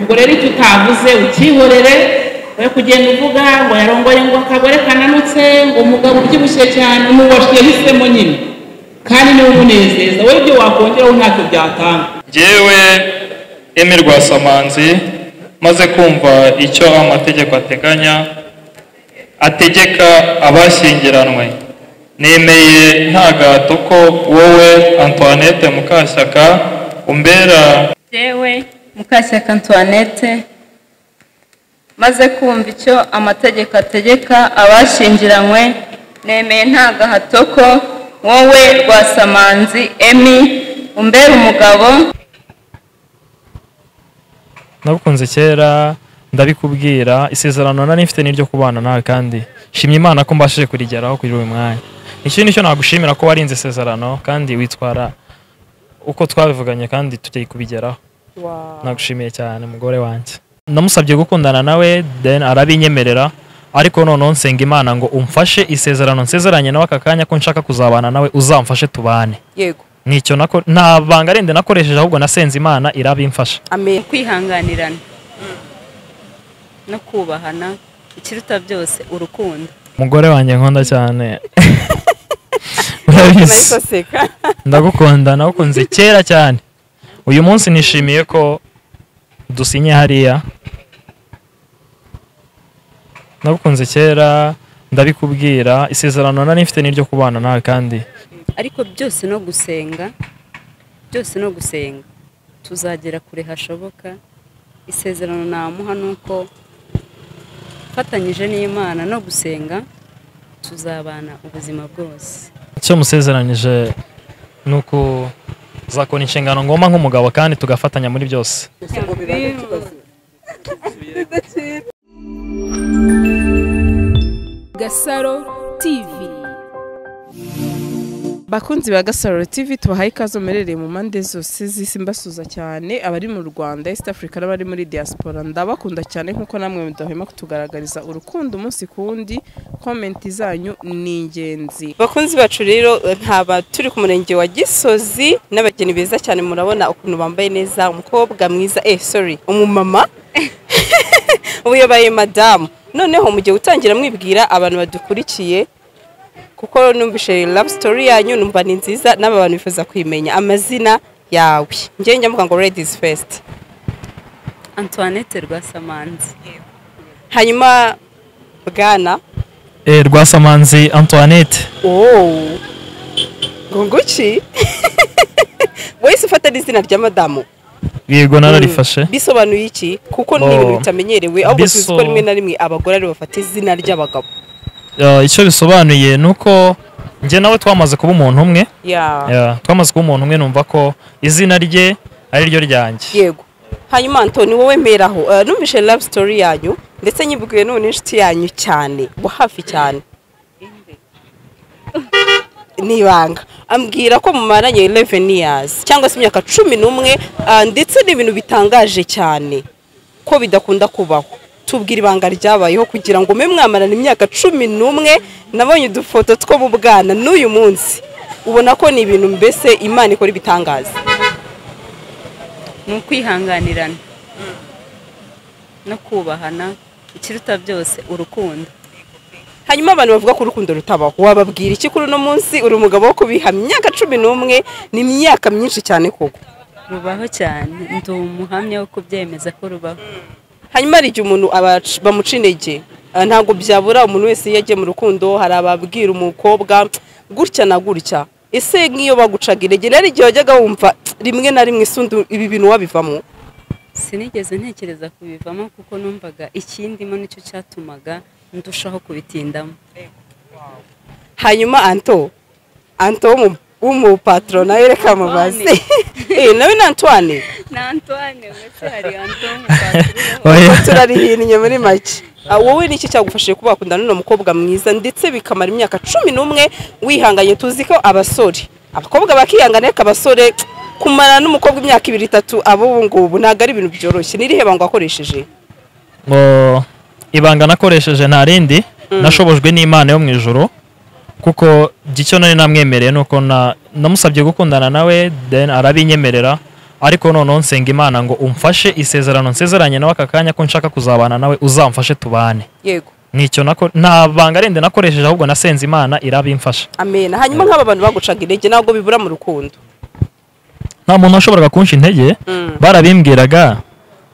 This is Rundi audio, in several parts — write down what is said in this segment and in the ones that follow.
Ubwo rero icyo utavuze ukihorere, we kugenda uvuga ngo yarongoye ngo akagore kananutse, ngo umugabo ubyibushye cyane, n'uwo yahisemo nyine kandi niwe umunezeza, wowe ibyo wakongeraho ntacyo byatanga. Njyewe Emmy Rwasamanzi maze kumva icyo amategeko ateganya ategeka abashyingiranwe, nemeye nta gahato ko wowe Antoinette Mukashyaka umbera. Njyewe Mukashyaka Antoinette maze kumva icyo amategeko ategeka abashyingiranywe, nemeye nta gahato ko wowe Rwasamanzi Emmy umbera umugabo. Nagukunze kera ndabikubwira, isezerano nari mfite n'iryo kubana nawe, kandi shimye Imana ko mbashije kurigeraho kuri uyu mwanya. Ikindi nicyo nagushimira ko warinze isezerano kandi witwara uko twabivuganye kandi tugiye kubigeraho. Nagushimiye cyane mugore wanjye. Namusabye gukundana nawe then arabinyemerera, ariko noneho nsenga Imana ngo umfashe isezerano nsezeranye nawe aka kanya ko nshaka kuzabana nawe, uzamfashe tubane. Yego. Nicyo nako nta banga rende nakoresheje, ahubwo nasenze Imana irabimfasha. Amen. Kwihanganirana no kubahana, ikiruta byose urukundo. Umugore wanjye nkunda cyane. Urabizi. Ndagukunda, nagukunze kera cyane. Uyu munsi nishimiye ko dusinye hariya. Nagukunze kera ndabikubwira, isezerano nari mfite n'iryo kubana nawe kandi ariko byose no gusenga, byose no gusenga tuzagera kure hashoboka. Isezerano namuha nuko fatanyije n'Imana no gusenga tuzabana ubuzima bwose. Icyo musezeranyije nuko zakora inshingano ngoma nk'umugabo kandi tugafatanya muri byose. Gasaro TV. Bakunzi ba Gasaro TV, tubahaye ikaze mumerereye mu mpande zose z'isi, mbasuza cyane abari mu Rwanda, East Africa n'abari muri diaspora. Ndabakunda cyane nkuko namwe mudahwema kutugaragariza urukundo umunsi ku wundi. Comment zanyu ni ingenzi. Bakunzi bacu rero, ntaba turi ku murenge wa Gisozi n'abageni beza cyane, murabona ukuntu bambaye neza, umukobwa mwiza, sorry, umumama ubu yabaye madamu. Noneho mugiye gutangira mwibwira abantu badukurikiye, kuko numvishe love story yanyu numva ni nziza n'aba bantu bifuza kwimenya amazina yawe. Ngiye njya mvuga ngo ladies first. Antoinette Rwasamanzi. Hanyuma bwana Rwasamanzi Antoinette. Oh. Ngunguki? Wese ufata izina rya madamu. Yego nararifashe. Bisobanuye iki? Kuko ni ibintu bitamenyerewe, ahubwo tuzi ko rimwe na rimwe abagore ari bafata izina ry'abagabo. Icyo bisobanuye nuko njye nawe twamaze kuba umuntu umwe. Twamaze kuba umuntu umwe, numva ko izina rye ari ryo ryanjye. Yego. Hanyuma Antoni wowe meraho, numvishe love story yanyu ndetse nyibwiwe none inshuti yanyu cyane, bo hafi cyane. Nibanga ambwira ko mumaranye 11 years cyangwa se imyaka 11, ndetse n'ibintu bitangaje cyane ko bidakunda kubaho. Tubwira ibanga ryabayeho kugira ngo mwe mwamarana imyaka 11. Nabonye udufoto two mu bwana n'uyu munsi, ubona ko ni ibintu mbese Imana ikora ibitangaza. Ni ukwihanganirana no kubahana, ikiruta byose urukundo. Hanyuma abantu bavuga ko urukundo rutabaho, wababwira iki kuri uno munsi? Uri umugabo wo kubihamya, imyaka 11 ni imyaka myinshi cyane koko. Rubaho cyane, ndi umuhamya wo kubyemeza ko rubaho. Hanyuma hari igihe umuntu bamuca intege, ntabwo byabura umuntu wese iyo yagiye mu rukundo hari ababwira umukobwa gutya na gutya. Ese nk'iyo bagucaga intege nari igihe wajyaga wumva rimwe na rimwe isundi ibi bintu wabivamo? Sinigeze ntekereza kubivamo kuko numvaga ikindimo nicyo cyatumaga ndushaho kubitindamo. Hanyuma Anto w'umupatro nawe reka mubaze. Nawe ni Antoine? Na Antoine, ndetse hari Anto w'umupatro. Turarihinnye muri make. Wowe niki cyagufashije kuba wakundana n'uno mukobwa mwiza ndetse bikamara imyaka 11 wihanganye? Tuzi ko abasore, abakobwa bakihangana, ariko abasore kumara n'umukobwa imyaka 2 3 abo ngubu ntabwo ari ibintu byoroshye. Nirihe banga wakoresheje? Ibanga nakoresheje nta rindi, nashobojwe n'Imana yo mu ijuru, kuko icyo nari namwemereye nuko namusabye gukundana nawe then arabinyemerera, Ariko noneho nsenga Imana ngo umfashe isezerano nsezeranye nawe aka kanya ko nshaka kuzabana nawe, uzamfashe tubane. Yego. Nicyo nako nta banga rende nakoresheje, ahubwo nasenze Imana irabimfasha. Amen. Hanyuma nk'aba bantu bagucaga intege ntabwo bibura mu rukundo. Nta muntu washoboraga kunca intege, barabimbwiraga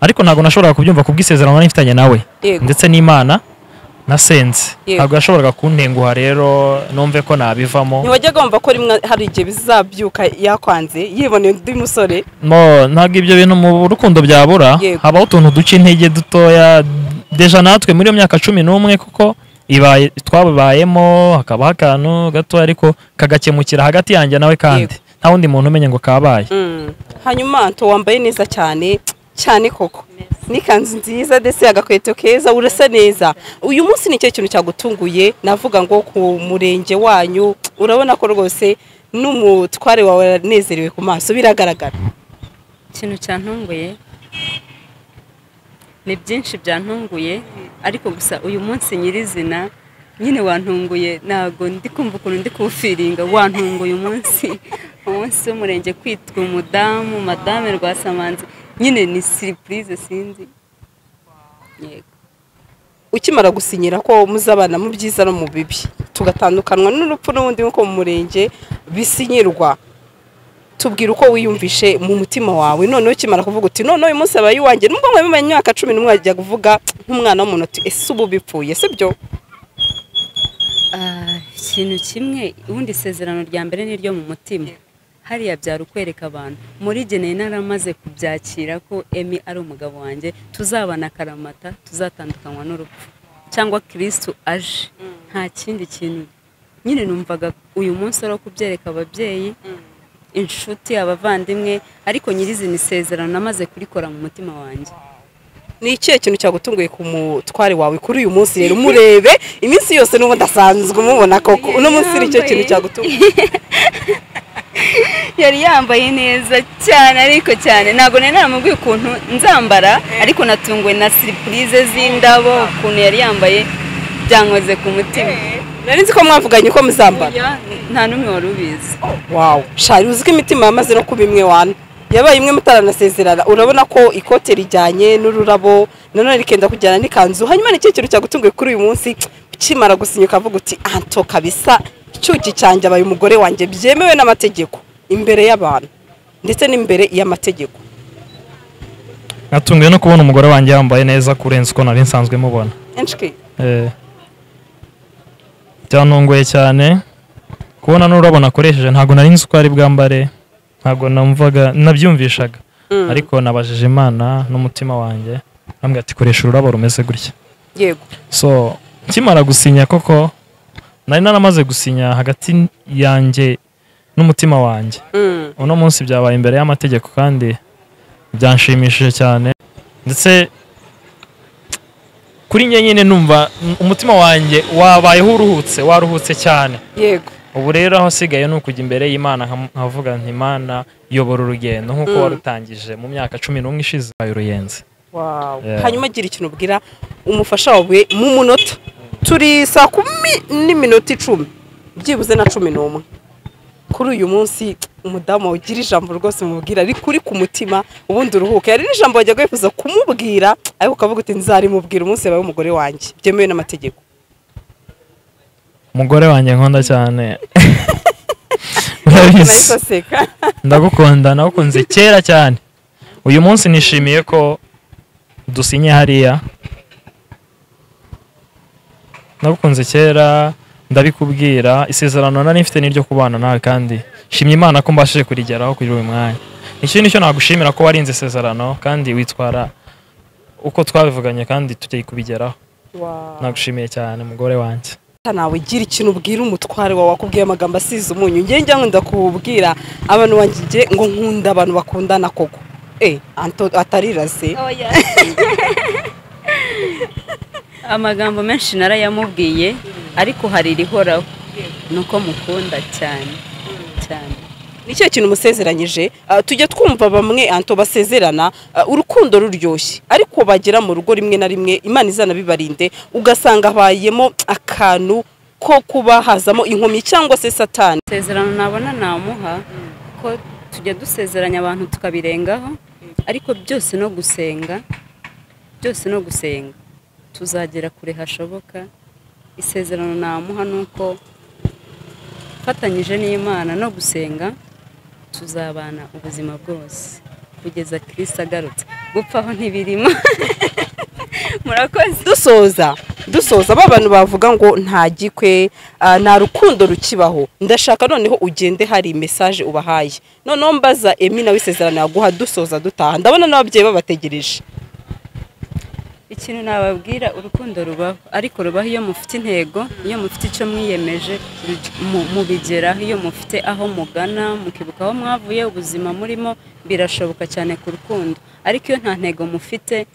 ariko ntabwo nashoboraga kubyumva kubw'isezerano nari mfitanye nawe ndetse n'Imana nasenze. Ntabwo yashoboraga kuntenguha rero numve ko nabivamo. Ntiwajyaga wumva ko rimwe hari igihe bizabyuka yakwanze yiboneye undi musore? No, ntabwo ibyo bintu mu rukundo byabura. Habaho utuntu duca intege dutoya. Deja natwe muri iyo myaka 11 kuko ibaye twababayemo, hakabaho akantu gato ariko kagakemukira hagati yanjye nawe kandi nta wundi muntu umenye ngo kabaye. Hanyuma Anto wambaye neza cyane cyane koko, n'ikanzu nziza ndetse agakweto keza, urasa neza. Uyu munsi ni cyo kintu cyagutunguye? Navuga ngo ku murenge wanyu urabona ko rwose n'umutware wawe aranezerewe ku maso, biragaragara. Ikintu cyantunguye ni byinshi byantunguye, ariko gusa uyu munsi nyirizina nyine wantunguye, ntago ndi kumva ukuntu ndi kuwufiringa. Wantunguye umunsi w'umurenge kwitwa umudamu Madame Rwasamanzi, nyine ni surprise sinzi. Yego. Ukimara gusinyira ko muzabana mu byiza no mu bibi, tugatandukanwa n'urupfu n'ubundi nko mu murenge bisinyirwa, tubwira uko wiyumvishe mu mutima wawe noneho ukimara kuvuga uti none uyu munsi abaye uwanjye, nubwo mwe mu myaka 11 wajya kuvuga nk'umwana w'umuntu ati ese ubu bipfuye, sibyo? Ikintu kimwe ubundi isezerano rya mbere ni ryo mu mutima, hariya byari ukwereka abantu. Muri geneye naramaze kubyakira ko Emmy ari umugabo wanjye, tuzabana akaramata, tuzatandukanywa n'urupfu cyangwa Kristo aje, nta kindi kintu. Nyine numvaga uyu munsi ari kubyereka ababyeyi, inshuti, abavandimwe, ariko nyirizina isezerano namaze kurikora mu mutima wanjye. Ni ikihe kintu cyagutunguye ku mutware wawe kuri uyu munsi rero? Umurebe iminsi yose n'ubu ndasanzwe umubona koko, uno munsi ni ikihe kintu cyagutunguye? Yari yambaye neza cyane, ariko cyane ntabwo nari naramubwiye ukuntu nzambara, ariko natunguwe na surprise z'indabo ukuntu yari yambaye, byankoze ku mutima. Nari nzi ko mwavuganye uko muzambara. Nta n'umwe wari ubizi. Wow, shari uzi ko imitima yamaze no kuba imwe wana, yabaye imwe mutaranasezerana. Urabona ko ikote rijyanye n'ururabo nanone rikenda kujyana n'ikanzu. Hanyuma ni ikihe kintu cyagutunguye kuri uyu munsi ukimara gusinya ukavuga uti Anto kabisa icyuki cyanjye abaye umugore wanjye byemewe n'amategeko imbere y'abantu ndetse n'imbere y'amategeko? Natunguye no kubona umugore wanjye yambaye neza kurenza uko nari nsanzwe mubona. Byantunguye cyane kubona n'ururabo nakoresheje, ntabwo nari nzi uko ari bwambare, ntabwo namvaga nabyumvishaga, ariko nabajije Imana n'umutima wanjye nambwira ati koresha ururabo rumeze gutya. Yego. So nkimara gusinya koko nari naramaze gusinya hagati yanjye n'umutima wanjye. Uno munsi byabaye imbere y'amategeko kandi byanshimishije cyane, ndetse kuri njye nyine numva umutima wanjye wabayeho uruhutse, waruhutse cyane. Yego. Ubu rero aho sigaye ni ukujya imbere y'Imana nkavuga nti Imana yobora urugendo nk'uko warutangije mu myaka 11 ishize uruyenzi. Wow. Hanyuma gira ikintu ubwira umufasha wawe mu munota. Turi saa 10:10 byibuze na 11. Kuri uyu munsi umudamu ugira ijambo rwose mubwira ari kuri ku mutima ubundi uruhuke. Yari n'ijambo wajyaga wifuza kumubwira ariko ukavuga uti nzarimubwira umunsi yabaye umugore wanjye byemewe n'amategeko. Umugore wanjye nkunda cyane. Ndagukunda, nagukunze kera cyane. Uyu munsi nishimiye ko dusinye hariya. Nagukunze kera, ndabikubwira, isezerano nari mfite n'iryo kubana nawe kandi shimye Imana ko mbashije kurigeraho kuri uyu mwanya. Ikindi nicyo nagushimira ko warinze isezerano kandi witwara uko twabivuganye kandi tugiye kubigeraho. Nagushimiye cyane mugore wanjye. Nawe gira ikintu ubwira umutware wawe wakubwiye amagambo asize umunyu. Ngiye njya nkunda kubwira abantu wanjye ngo nkunda abantu bakundana koko. Anto atariraze. Amagambo menshi narayamubwiye ariko hari rihoraho nuko mukunda cyane cyane. Nicyo kintu musezeranyije. Tujye twumva bamwe Anto basezerana urukundo ruryoshye ariko bagera mu rugo rimwe na rimwe Imana izanabibarinde ugasanga bayemo akantu ko kuba hazamo inkomyi cyangwa se Satani. Isezerano nabona namuha ko Tujya dusezeranya abantu tukabirengaho, ariko byose no gusenga, byose no gusenga tuzagera kure hashoboka. Isezerano namuha nuko fatanyije n'Imana no gusenga tuzabana ubuzima bwose kugeza Kristo agarutse. Gupfaho ntibirimo. Murakoze. Dusoza ba bantu bavuga ngo nta gikwe, nta rukundo rukibaho, ndashaka noneho ugende hari message ubahaye. Noneho mbaza Emmy nawe isezerano yaguha dusoza dutaha, ndabona n'ababyeyi babategereje. Ikintu nababwira, urukundo rubaho, ariko rubaho iyo mufite intego, iyo mufite icyo mwiyemeje mubigeraho, iyo mufite aho mugana, mukibuka aho mwavuye, ubuzima murimo, birashoboka cyane ku rukundo. Ariko iyo nta ntego mufite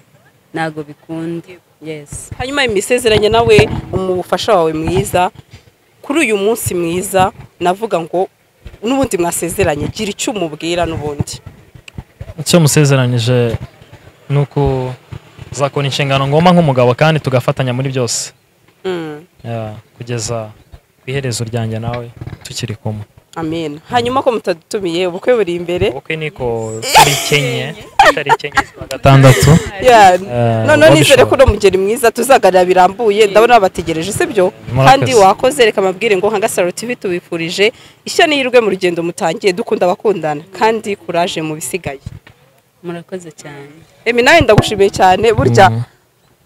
ntago bikunda. Yes. Hanyuma imisezeranye nawe umufasha wawe mwiza kuri uyu munsi mwiza, navuga ngo n'ubundi mwasezeranye, gira icyo umubwira. N'ubundi icyo musezeranyije nuko zakora inshingano ngoma nk'umugabo kandi tugafatanya muri byose. Kugeza ku iherezo ryanjye nawe tukiri kumwe. Amen. Hanyuma ko mutadutumiye, ubukwe buri imbere. Ubukwe niko tari Kenye gatandatu. None nizere ko no mugeri mwiza tuzaganira birambuye, ndabona babategereje, sibyo? Kandi wakoze, reka mabwire ngo nka Gasaro TV tubifurije ishya n'ihirwe mu rugendo mutangiye, dukunda abakundana kandi courage mu bisigaye. Murakoze cyane. Emmy nawe ndagushimiye cyane. Burya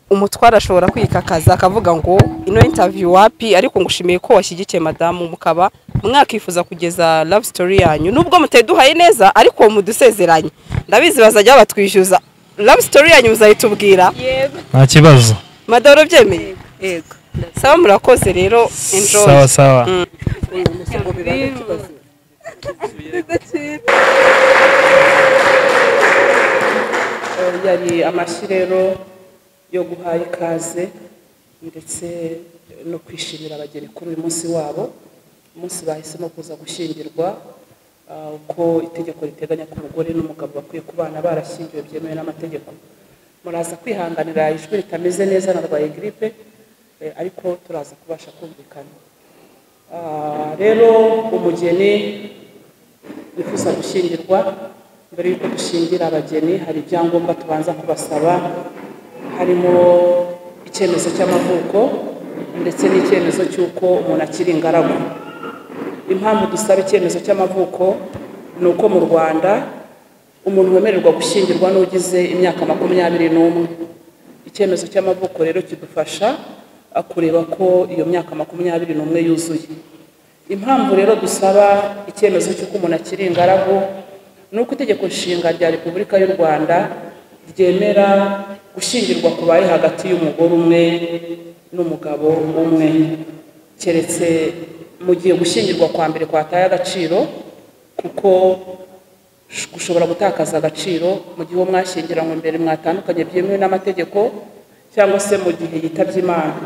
umutwara ashobora kwikakaza akavuga ngo ino interview wapi, ariko ngushimiye ko washyigikiye madamu, mukaba mwakifuza kugeza love story yanyu nubwo mutaduhaye neza, ariko mudusezeranye ndabizi bazajya batwishyuza love story yanyu muzayitubwira. Yego, nta kibazo. Madoro byemeye? Yego. Sawa, murakoze rero, enjoy. Sawa sawa. Yari amashyi rero yo guha ikaze ndetse no kwishimira abageni kuri uyu munsi wabo, umunsi bahisemo kuza gushyingirwa, uko itegeko riteganya ko umugore n'umugabo bakwiye kubana barashyingiwe byemewe n'amategeko. Muraza kwihanganira ijwi ritameze neza, narwaye gripe, ariko turaza kubasha kumvikana. Rero umugeni wifuza gushyingirwa, mbere yuko dushingira abageni hari ibyangombwa tubanza kubasaba, harimo icyemezo cy'amavuko ndetse n'icyemezo cy'uko umuntu akiri ingaragu. Impamvu dusaba icyemezo cy'amavuko ni uko mu Rwanda umuntu wemererwa gushyingirwa n'ugize imyaka 21. Icyemezo cy'amavuko rero kidufasha kureba ko iyo myaka 21 yuzuye. Impamvu rero dusaba icyemezo cy'uko umuntu akiri ingaragu ni uko itegeko nshinga rya Repubulika y'u Rwanda ryemera gushyingirwa ku bari hagati y'umugore umwe n'umugabo umwe, keretse mu gihe gushyingirwa kwa mbere kwataye agaciro, kuko gushobora gutakaza agaciro mu gihe uwo mwashyingiranywe mbere mwatandukanye byemewe n'amategeko, cyangwa se mu gihe yitabye Imana.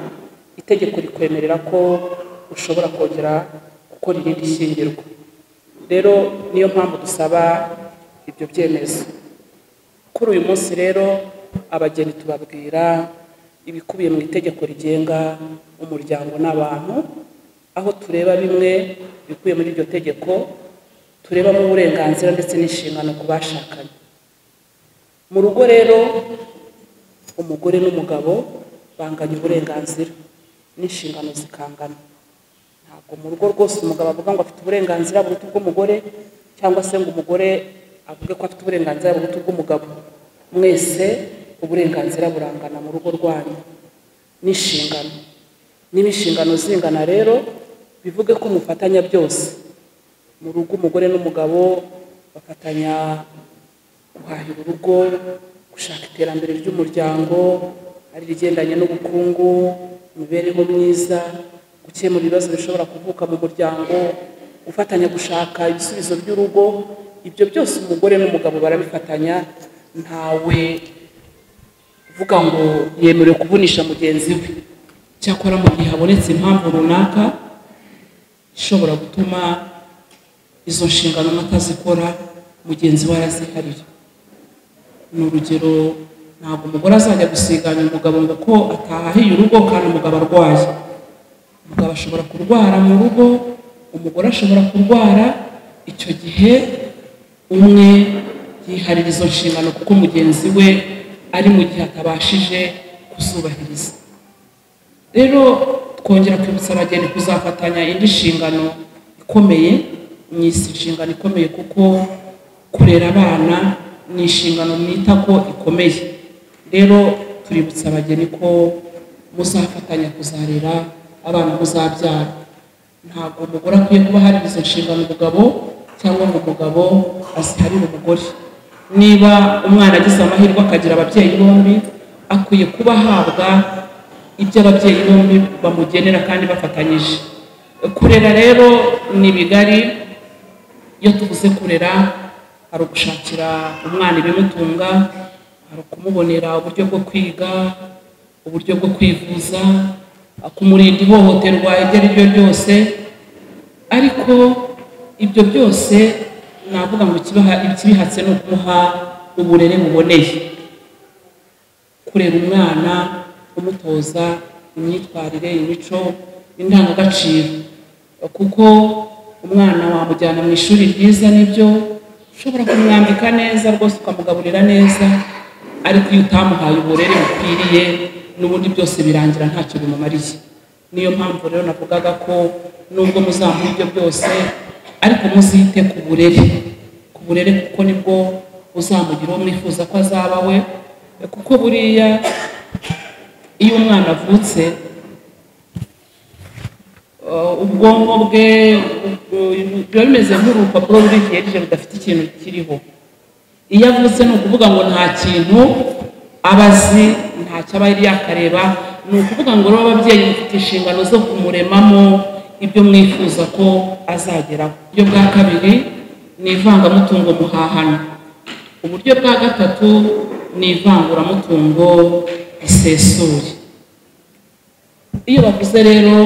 Itegeko rikwemerera ko ushobora kongera gukora irindi shyingirwa. Rero niyo mpamvu dusaba ibyo byemezo. Kuri uyu munsi rero abageni tubabwira ibikubiye mu itegeko rigenga umuryango n'abantu, aho tureba bimwe bikubiye muri iryo tegeko, turebamo uburenganzira ndetse n'inshingano ku bashakanye. Mu rugo rero umugore n'umugabo banganya uburenganzira n'inshingano zikangana. Ntabwo mu rugo rwose umugabo avuga ngo afite uburenganzira buruta ubw'umugore, cyangwa se ngo umugore avuge ko afite uburenganzira buruta ubw'umugabo. Mwese uburenganzira burangana mu rugo rwanyu n'inshingano. Niba inshingano zingana rero bivuge ko mufatanya byose. Mu rugo umugore n'umugabo bafatanya guhahira urugo, gushaka iterambere ry'umuryango, ari rigendanye n'ubukungu, imibereho myiza, gukemura ibibazo bishobora kuvuka mu muryango, gufatanya gushaka ibisubizo by'urugo. Ibyo byose umugore n'umugabo barabifatanya, ntawe uvuga ngo yemerewe kuvunisha mugenzi we. Cyakora mu gihe habonetse impamvu runaka ishobora gutuma izo nshingano atazikora, mugenzi we araziharira. Ni urugero, ntabwo umugore azajya gusiganya umugabo ngo ko atahahiye urugo kandi umugabo arwaye. Umugabo ashobora kurwara mu rugo, umugore ashobora kurwara, icyo gihe Umwe yiharira izo nshingano kuko mugenzi we ari mu gihe atabashije kuzubahiriza. Rero twongera kwibutsa abageni kuzafatanya indi nshingano ikomeye, ni inshingano ikomeye kuko kurera abana ni inshingano mwita ko ikomeye. Rero tuributsa abageni ko muzafatanya kuzarera abana muzabyara. Ntabwo umugore akwiye kuba hari izo nshingano umugabo cyangwa ngo umugabo aziharire umugore. Niba umwana agize amahirwe akagira ababyeyi bombi, akwiye kuba ahabwa ibyo ababyeyi bombi bamugenera kandi bafatanyije. Kurera rero ni bigari. Iyo tuvuze kurera, hari ugushakira umwana ibimutunga, hari ukumubonera uburyo bwo kwiga, uburyo bwo kwivuza, kumurinda ihohoterwa iryo ari ryo ryose. Ariko ibyo byose navuga ngo ikibihatse ni ukumuha uburere buboneye. Kurera umwana umutoza imyitwarire, imico, indangagaciro, kuko umwana wamujyana mu ishuri ryiza nibyo, ushobora kumwambika neza rwose ukamugaburira neza, ariko iyo utamuhaye uburere bukwiriye n'ubundi byose birangira ntacyo bimumariye. Niyo mpamvu rero navugaga ko nubwo muzamuha ibyo byose, ariko muzite ku burere, ku burere kuko nibwo uzamugira uwo mwifuza ko azaba we. Kuko buriya iyo umwana avutse ubwonko bwe biba bimeze nk'urupapuro rurikiyeje rudafite ikintu kiriho. Iyo avutse ni ukuvuga ngo nta kintu aba azi, ntacyo aba yari yakareba. Ni ukuvuga ngo rero ababyeyi mufite inshingano zo kumuremamo ibyo mwifuza ko azageraho. Uburyo bwa kabiri ni ivangamutungo muhahano. Uburyo bwa gatatu ni ivanguramutungo risesuye. Iyo bavuze rero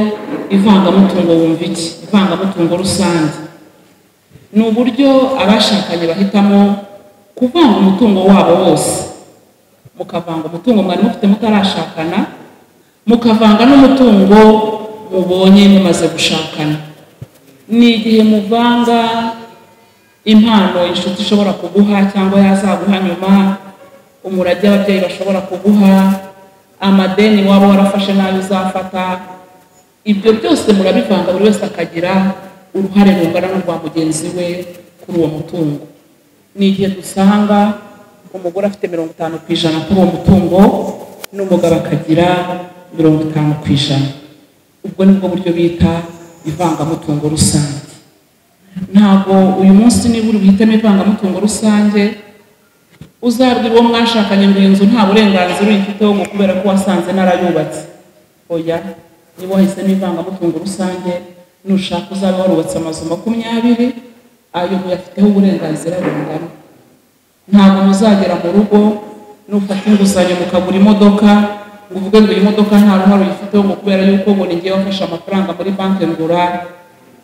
ivangamutungo wumva iki? Ivangamutungo rusange ni uburyo abashakanye bahitamo kuvanga umutungo wabo wose, mukavanga umutungo mwari mufite mutarashakana, mukavanga n'umutungo mubonye mumaze gushakana. Ni igihe muvanga impano inshuti ishobora kuguha cyangwa yazaguha nyuma, umurage ababyeyi bashobora kuguha, amadeni waba warafashe nayo uzafata. Ibyo byose murabivanga, buri wese akagira uruhare rungana n'urwa mugenzi we kuri uwo mutungo. Ni igihe dusanga umugore afite 50% kuri uwo mutungo n'umugabo akagira 50%. Ubwo nibwo buryo bita ivangamutungo rusange. Ntabwo uyu munsi niba uri buhitemo ivangamutungo rusange uzabwira uwo mwashakanye ngo iyi nzu nta burenganzira uyifiteho ngo kubera ko wasanze narayubatse. Oya, niba wahisemo ivangamutungo rusange, nushaka uzabe warubatse amazu 20, ayo muyafiteho uburenganzira bungana. Ntabwo muzagera mu rugo nufata inguzanyo mukagura imodoka ngo uvuge ngo iyi modoka nta ruhare uyifiteho ngo kubera yuko ngo ni njye wafashe amafaranga muri banki ngura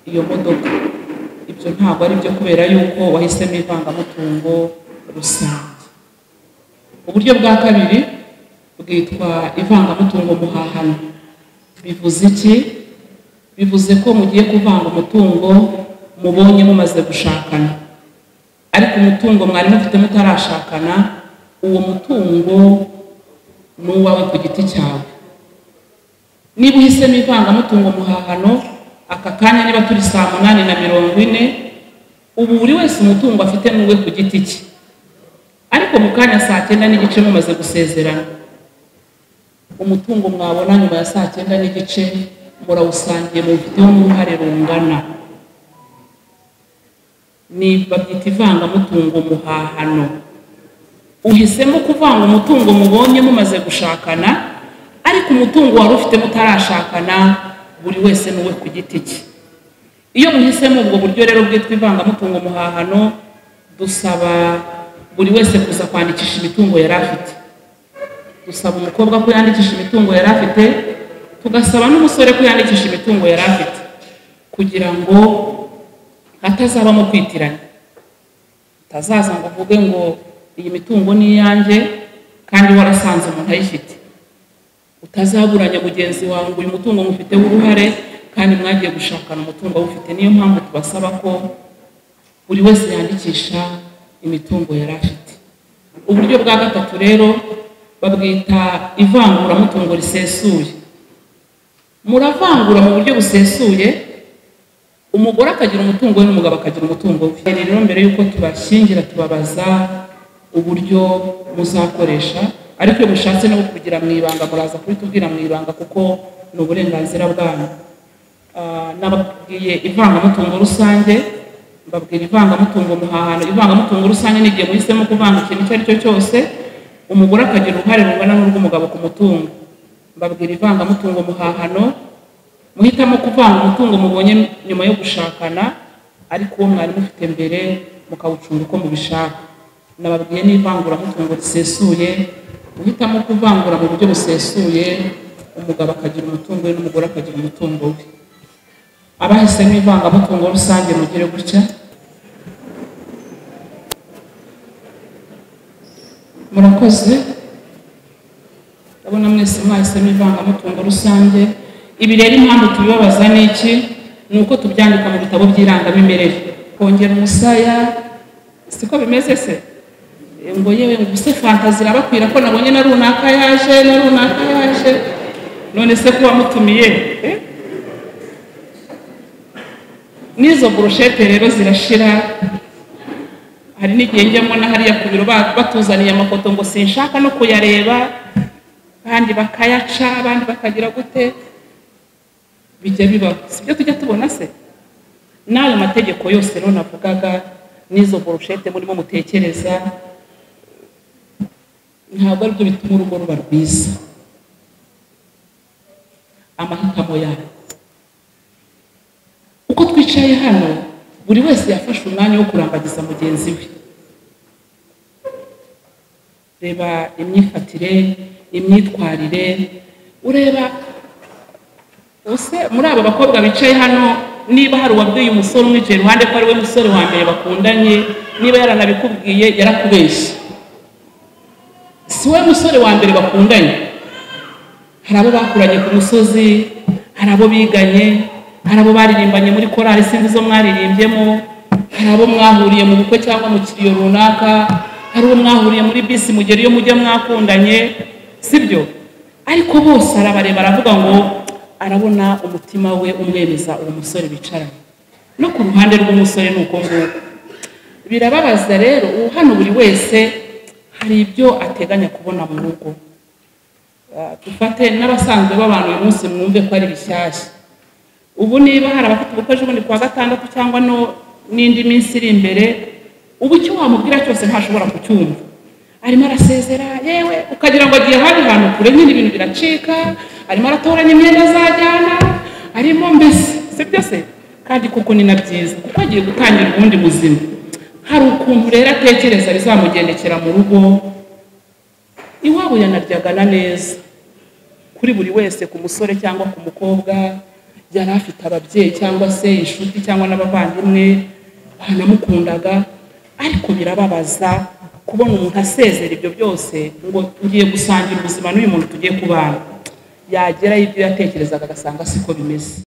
iyo modoka. Ibyo ntabwo ari byo, kubera yuko wahisemo ivangamutungo rusange. Uburyo bwa kabiri bwitwa ivangamutungo muhahano. Bivuze iki? Bivuze ko mugiye kuvanga umutungo mubonye mumaze gushakana, ariko umutungo mwari mufite mutarashakana, uwo mutungo ni uwawe ku giti cyawe. Niba uhisemo ivangamutungo muhahano, aka kanya niba turi 8:40, ubu buri wese umutungo afite n'uwe ku giti cye. Ariko mu kanya 9:15 mumaze gusezerana, umutungo mwabona nyuma ya 9:15 murawusangiye, mufiteho n'uruhare rungana. Ni babyita ivangamutungo muhahano. Uhisemo kuvanga umutungo mubonye mumaze gushakana, ariko umutungo wari ufite mutarashakana buri wese n'uwe ku giti cye. Iyo muhisemo ubwo buryo rero bwitwa ivangamutungo muhahano, dusaba buri wese kuza kwandikisha imitungo yari afite. Dusaba umukobwa ko yandikisha imitungo yari afite, tugasaba n'umusore ko yandikisha imitungo yari afite, kugira ngo hatazabamo kwitiranya. Utazaza ngo uvuge ngo iyi mitungo ni iyanjye kandi warasanze umuntu ayifite. Utazaburanya mugenzi wawe ngo uyu mutungo mufiteho uruhare kandi mwagiye gushakana umutungo awufite. Niyo mpamvu tubasaba ko buri wese yandikisha imitungo yari afite. Uburyo bwa gatatu rero babwita ivanguramutungo risesuye. Muravangura mu buryo busesuye, umugore akagira umutungo we n'umugabo akagira umutungo we. Rero mbere yuko tubashyingira tubabaza uburyo muzakoresha, ariko iyo mushatse no kugira mu ibanga muraza kubitubwira mu ibanga kuko ni uburenganzira bwanyu. Nababwiye ivangamutungo rusange, mbabwira ivangamutungo muhahano. Ivangamutungo rusange ni igihe muhisemo kuvanga ikintu icyo ari cyo cyose, umugore akagira uruhare rungana n'urw'umugabo ku mutungo. Mbabwira ivangamutungo muhahano, muhitamo kuvanga umutungo mubonye nyuma yo gushakana, ariko uwo mwari mufite mbere mukawucunga uko mubishaka. Nababwiye n'ivanguramutungo risesuye, muhitamo kuvangura mu buryo busesuye, umugabo akagira umutungo we n'umugore akagira umutungo we. Abahisemo ivangamutungo rusange mugire gutya. Murakoze. Ndabona mwese mwahisemo ivangamutungo rusange. Ibi rero impamvu tubibabaza ni iki? Ni uko tubyandika mu bitabo by'irangamimerere. Kongera umusaya siko bimeze se? Ngo yewe ngo se fanta zirabakwira ko nabonye na runaka yaje na runaka yaje, none se kuba mutumiye N'izo brochette rero zirashira. Hari n'igihe njyamo na hariya ku biro batuzaniye amafoto ngo sinshaka no kuyareba, kandi bakayaca, abandi bakagira gute, bijya bibaho. Sibyo tujya tubona se? N'ayo mategeko yose rero navugaga, n'izo brochette murimo mutekereza, ntabwo aribyo bituma urugo ruba rwiza. Amahitamo yayo. Uko twicaye hano, buri wese yafashe umwanya wo kurambagiza mugenzi we. Reba imyifatire, imyitwarire, ureba use muri aba bakobwa bicaye hano, niba hari uwabwiye umusore umwicaye iruhande ko ari we musore wa mbere bakundanye, niba yaranabikubwiye yarakubeshye. Si we musore wa mbere bakundanye. Hari abo bakuranye ku musozi, hari abo biganye, hari abo baririmbanye muri korali sinzi zo mwaririmbyemo, hari abo mwahuriye mu bukwe cyangwa mu kiriyo runaka, hari uwo mwahuriye muri bisi mugera iyo mujya mwakundanye, sibyo? Ariko bose arabareba aravuga ngo arabona umutima we umwemeza uwo musore bicaranye. No ku ruhande rw'umusore ni uko nguko. Birababaza rero, ubu hano buri wese hari ibyo ateganya kubona mu rugo. Dufate n'abasanzwe b'abantu uyu munsi mwumve ko ari bishyashya. Ubu niba hari abafite ubukwe ejo bundi kuwa gatandatu cyangwa no n'indi minsi iri imbere, ubu icyo wamubwira cyose ntashobora kucyumva. Arimo arasezera, yewe ukagira ngo agiye ahandi hantu kure, nyine ibintu biracika, arimo aratoranya imyenda azajyana, arimo mbese, sibyo se? Kandi koko ni na byiza kuko agiye gutangira ubundi buzima. Hari ukuntu rero atekereza bizamugendekera mu rugo, iwabo yanaryagana neza kuri buri wese, ku musore cyangwa ku mukobwa, yari afite ababyeyi cyangwa se inshuti cyangwa n'abavandimwe banamukundaga, ariko birababaza kubona umuntu asezera ibyo byose ngo ngiye gusangira ubuzima n'uyu muntu tugiye kubana, yagera ibyo yatekerezaga agasanga siko bimeze.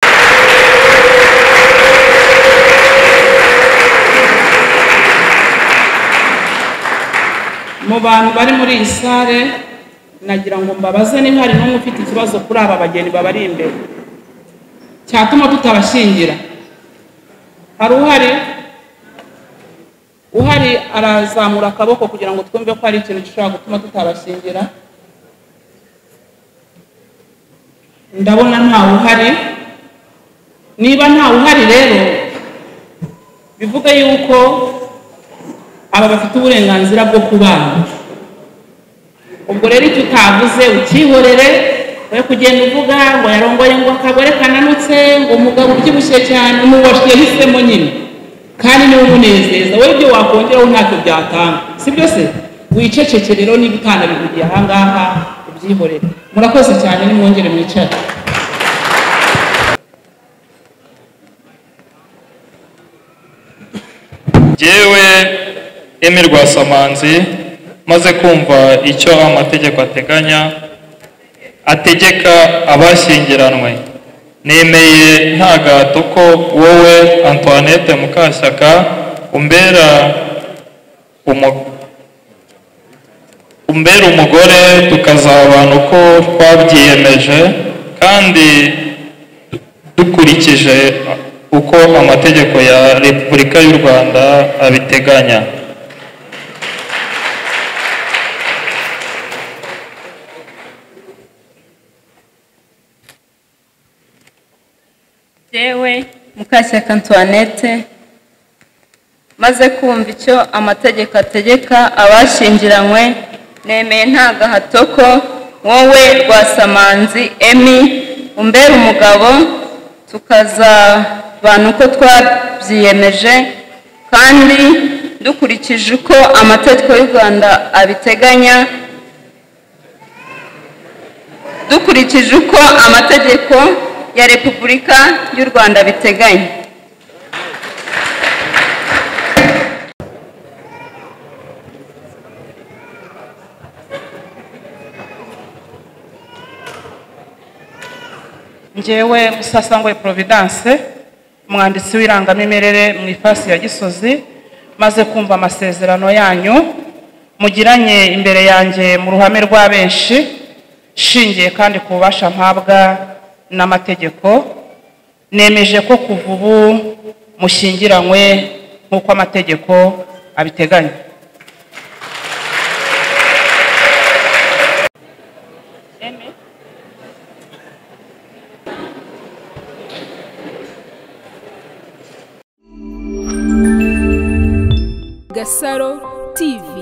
Mu bantu bari muri iyi sare nagira ngo mbabaze niba hari n'umwe ufite ikibazo kuri aba bageni babari imbere cyatuma tutabashyingira. Hari uhari? Uhari arazamura akaboko kugira ngo twumve ko hari ikintu gishobora gutuma tutabashyingira. Ndabona ntawe uhari. Niba ntawe uhari rero bivuga yuko aba bafite uburenganzira bwo kubana. Ubwo rero icyo utavuze ukihorere, we kugenda uvuga ngo yarongoye ngo akagore kananutse, ngo umugabo ubyibushye cyane, n'uwo yahisemo nyine, kandi niwe umunezeza, wowe ibyo wakongeraho ntacyo byatanga, sibyo se? Wiceceke rero niba utanabivugiye aha ngaha ubyihorere. Murakoze cyane, nimwongere mwicare. Jyewe Emmy Rwasamanzi maze kumva icyo amategeko ateganya ategeka abashyingiranwe, nemeye nta gahato ko wowe Antoinette Mukashyaka umbera Umbera umugore tukazabana uko twabyiyemeje kandi dukurikije uko amategeko ya Repubulika y'u Rwanda abiteganya. Jewe Mukashyaka Antoinette, maze kumva icyo amategeko ategeka abashyingiranywe, nemeye nta gahato ko wowe Rwasamanzi Emmy umbera umugabo tukazabana uko twabyiyemeje kandi dukurikije uko amategeko y'u Rwanda abiteganya, dukurikije uko amategeko ya Repubulika y'u Rwanda biteganya. Njyewe Musasangwe Providence, umwanditsi w'irangamimerere mu ifasi ya Gisozi, maze kumva amasezerano yanyu mugiranye imbere yanjye mu ruhame rwa benshi, shingiye kandi ku bubasha mpabwa n'amategeko, nemeje ko kuva ubu mushyingiranywe nk'uko amategeko abiteganya. Gasaro TV.